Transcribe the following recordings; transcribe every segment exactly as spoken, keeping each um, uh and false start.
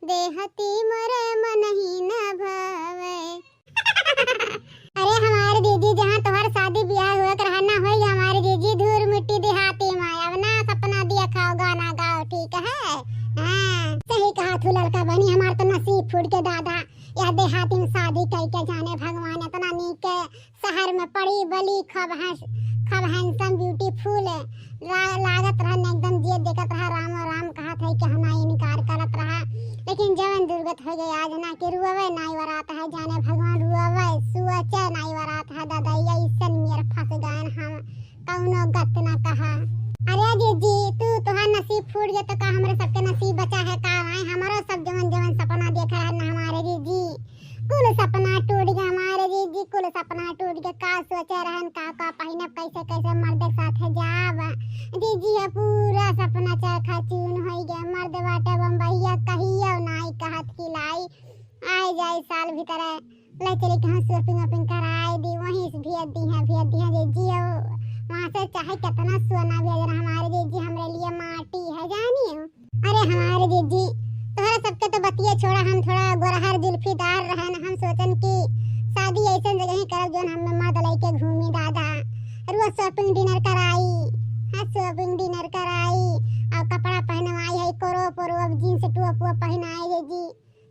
देहाती मोरे मन ही न भावे। अरे हमारे जीजी, जहाँ तोहर शादी ब्याह हुआ कर ना होई, हमारे जीजी धूर मिट्टी देहाती में। अब ना सपना दिया खाओ, गाना गाओ, ठीक है? हाँ, सही कहा तू ललका बहिनी, हमार तो नसीब फूट के दादा, यह देहाती में शादी कई के जाने भगवान इतना नीक के शहर में पड़ी बली, खूब हंस-, खूब handsome, beautiful ला-, लागत रहन एकदम, जे देखत रहा रामो राम कहत है कि हम ना इनकार करत रहा। लेकिन जवन दुर्गत हो गई आज ना कि रुआवे नाई वरात है, जाने भगवान रुआवे सोचे नाई वरात है दादा, ये ऐसन मेर फंस गए हम, कौनो गत ना कहा। अरे जीजी, तू तोहार नसीब फूट गया तो का हमरे सबके नसीब बचा है का? आए हमरो सब जवन जवन सपना देख रहे ना हमारे जीजी, कुल सपना टूट गया हमारे जीजी, कुल सपना टूट गया। का सोचे रहन, का का पहिनब, कैसे कैसे मर्द के साथ जाब। जीजी है पूरा सपना चरखा चून होई गया। मर्द बाटे बम्बैया, कहियो नाई कहत कि लाई, आए जाए साल भीतर ले चली कहाँ shopping वॉपिंग कराए दी, वहीं से भेज दी है, भेज दी है जीजी। वहाँ से चाहे कितना सोना भेज रहा हमारे जीजी, हमरे लिए माटी है, जानियो। अरे हमारे जीजी, तोहरा सबके तो बतिये छोड़ा, हम थोड़ा गोरहर जुल्फीदार रहन, हम सोचन कि शादी ऐसन जगह ही करब जौन हमें मर्द लइके घूमी दादा। रोज shopping dinner कराई, हाँ shopping dinner कराई, और कपड़ा पहनवाई है, कोरो पोरो, अब jeans top वो पहनाए जीजी।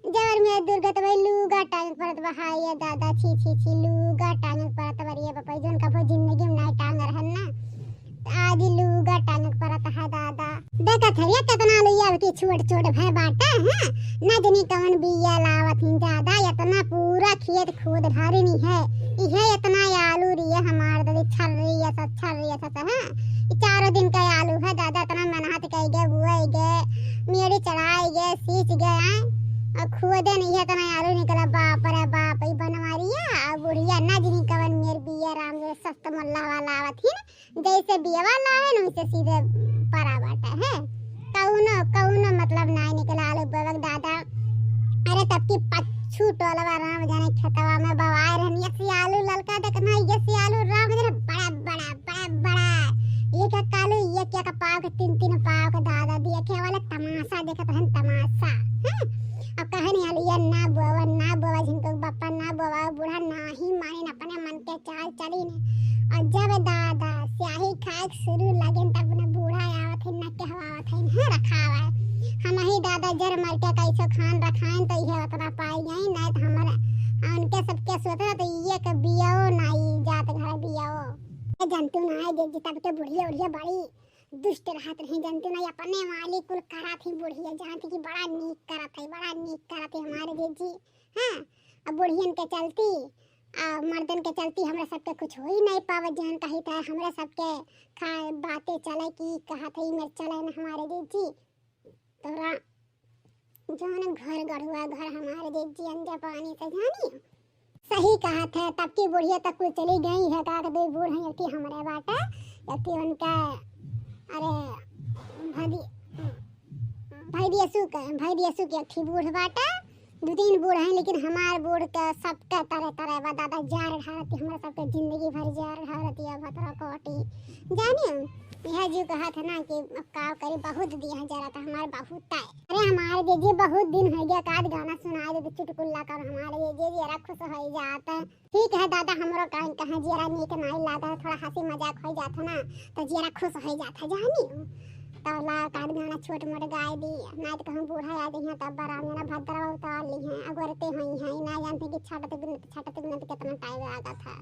जवन में दुर्गत भाई लूगा टांग परत बा, हाय ये दादा, छी छी छी, लूगा टांग परत बा रे बापा, जौन कबो जिंदगी में नाई टांग रहन ना। आज लूगा टांगक परत है दादा। देखत हरिया कितना लुइया के छोट छोट भय बाटे हैं, न जनी कवन बिया लावत हिन दादा, इतना पूरा खेत खोद भरिनी है। इहे इतना आलू रिया हमार दादी छर्रिया सा, छर्रिया सा, सा, हैं। ई चारों दिन का आलू है दादा, इतना मेहनत कई गए, बुआई गए, मेड़ी चढ़ाई गए, सींच गए, हैं। और खोदे नहीं है, इतना आलू निकला, बाप रे बाप, ई बनवारिया और बुढ़िया न जनी कवन मेर बिया राम जो सस्त मोल्ला वाला आवत हिन। जैसे बियवा लावे न, वैसे सीधे परा बाटे है। कौनो, कौनो मतलब नाई निकला आलू बबक दादा। अरे तब की पच्छू टोलवा राम जाने खेतवा में बवाए रहन, यसी आलू ललका देखना, यसी आलू राम जाने बड़ा, बड़ा, बड़ा, बड़ा। ये क्या कालू, ये क्या का पाव के तीन, तीन पाव के दादा दिए के वाले तमाशा देखत रहन, तमाशा। हैं? अब कहे नहीं आलू ये ना बोवा, ना बोवा, जिनको बप्पा ना बोवा, बूढ़ा ना ही माने, अपने मन के चाल चली ने। और जब दादा स्याही खाए के शुरू लगे तब न बूढ़ा आवत है, न कहवावत है, न रखावा। हम ही दादा जर मर के कैसो खान रखाइन तो ये उतना पाई गई, नहीं तो हमारे उनके सबके सोचना तो ये के बियाओ नाई जात घर बियाओ। ए जनतू ना आए जे तब के बुढ़िया उढ़िया बड़ी दुष्ट रहत रही जनतू ना, अपने वाली कुल करत ही बुढ़िया जानती कि बड़ा नीक करत है, बड़ा नीक करत है हमारे जीजी। हाँ, अब बुढ़ियन के चलती आ मर्दन के चलती हमरा सबके कुछ हो ही नहीं पावत, जहन कही था हमरा सबके खा बातें चले कि कहत है मेर चले न हमारे जीजी। तोरा जौन घर गढ़ुआ घर हमारे जीजी अंजा पानी से जानी। सही कहत है, तब की बुढ़िया तक कुल चली गई है, का के दो बूढ़ हैं, एक ठे हमरे बाटे, एक ठे उनका, अरे, भदी-, भैदियसु के, भैदियसु के एक ठे बूढ़ बाटे, दू तीन बूढ़ हैं, लेकिन हमार बूढ़ के सबके तरे तरे बा दादा, जार ढारती, हमरा सबके जिंदगी भर जार ढारती है भतरा कोटी। जानियो, यह जो कहत है ना कि अब का करी, बहुत दिया जरा था हमार बहुत है। अरे हमारे जीजी बहुत दिन हो गया, काद गाना सुनाए दे, चुटकुल्ला कर हमारे जीजी जरा खुश हो जाता। ठीक है दादा, हमरो कहीं, कहीं जियरा नीक नाई लागे, थोड़ा हंसी मजाक हो जात है ना, तो जियरा खुश हो जात है, जानी। तो ला काद गाना छोट मोट गाए दी, नाई तो कहूँ बूढ़ा आ जइहे, तब बराम जना भद्रवा उतार ली हैं, अगोरते हुई हैं, ना जानते कि छटत गुनत, छटत गुनत कितना टाइम लागत है।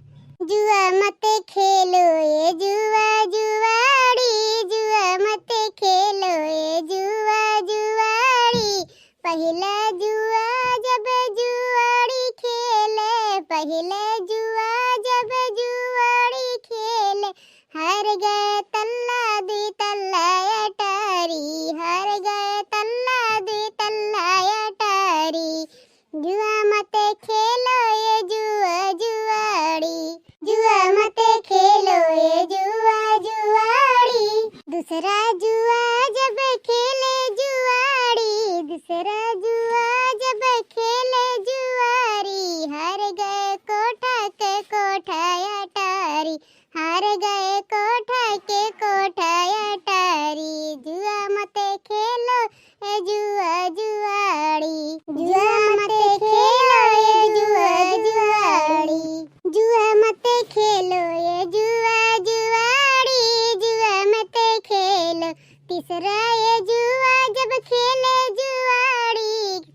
जुआ मत खेलो ए जुआ जुआड़ी, जुआ मत खेलो ए जुआ जुआड़ी, पहिला जुआ जब जुआड़ी खेले, पहिला जुआ जब जुआड़ी खेले, हार गए तल्ला दुई तल्ला अटारी, हार गए तल्ला दुई तल्ला अटारी। जुआ मत खेलो ए जुआ जुआड़ी, जुआ मत खेलो ए जुआ जुआड़ी। दूसरा जुआ जब खेले जुआड़ी, दूसरा जुआ जब खेले जुआड़ी, हार गए कोठा के कोठा अटारी, हार गए कोठा के कोठा अटारी। जुआ मत खेलो ए जुआ जुआड़ी।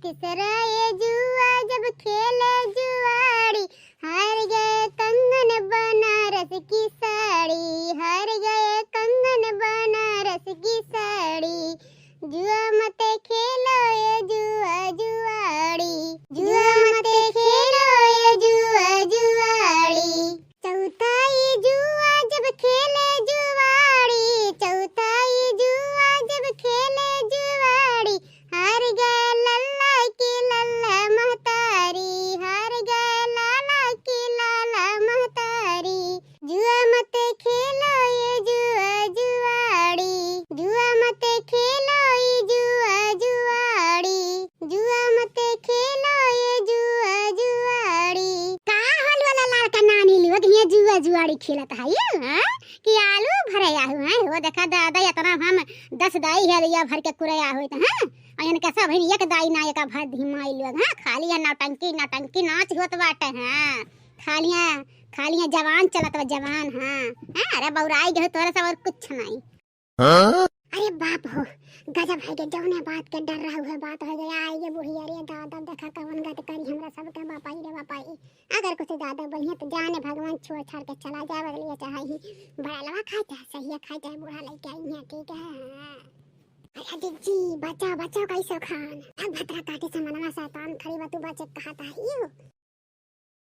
तीसरा ये जुआ जब खेले जुआड़ी, हार गए कंगन बनारस की साड़ी, हार गए कंगन बनारस की साड़ी। जुआ मत खेलो ये जुआ जुआड़ी, जुआ मत खेलो ये जुआ जुआड़ी। चौथा ई जुआ जब खेले जुआड़ी, चौथा ई जुआ जब खेले जुआड़ी, हार गए लल्ला की लल्ला महतारी, हार गए लाला की लाला महतारी। जुआ मत खेलो ये जुआ जुआड़ी, जुआ मत खेलो ये जुआ जुआड़ी, जुआ मत खेलो ये जुआ जुआड़ी। का होल वाला लड़का नानी लोग ये जुआ जुआड़ी खेलत है ये, हाँ? कि आलू भरे आहू हैं? हो देखा दादा, इतना हम दस दाई है, लिया भर के कुरे आहू तो, हाँ? और इनका सब है एक दाई ना एक भर दी माई लोग, हाँ? खाली है नौटंकी, नौटंकी नाच होत बाटे, हाँ? खालियाँ, खालियाँ जवान चलत बा, जवान, हाँ? हाँ? अरे बौराई गए तोरे सब और कुछ नहीं। हाँ? अरे बाप हो, गजब है के जौने बात के डर रहा हुए बात हो गया। आई ये बुढ़िया रे दादा, देखा कवन गत करी हमरा सबके बापाई रे बापाई। अगर कुछ ज्यादा बढ़िया तो जाने भगवान छोड़ छाड़ के चला जाए, बदलिए चाहे ही बड़लवा खाए चाहे सहिया खाए चाहे बूढ़ा लेके आई है, ठीक है? अरे जिज्जी बचाओ बचाओ कैसो खान, अब भतरा काटे से मनवा शैतान खड़ी बा, तू बचे कहा था यू।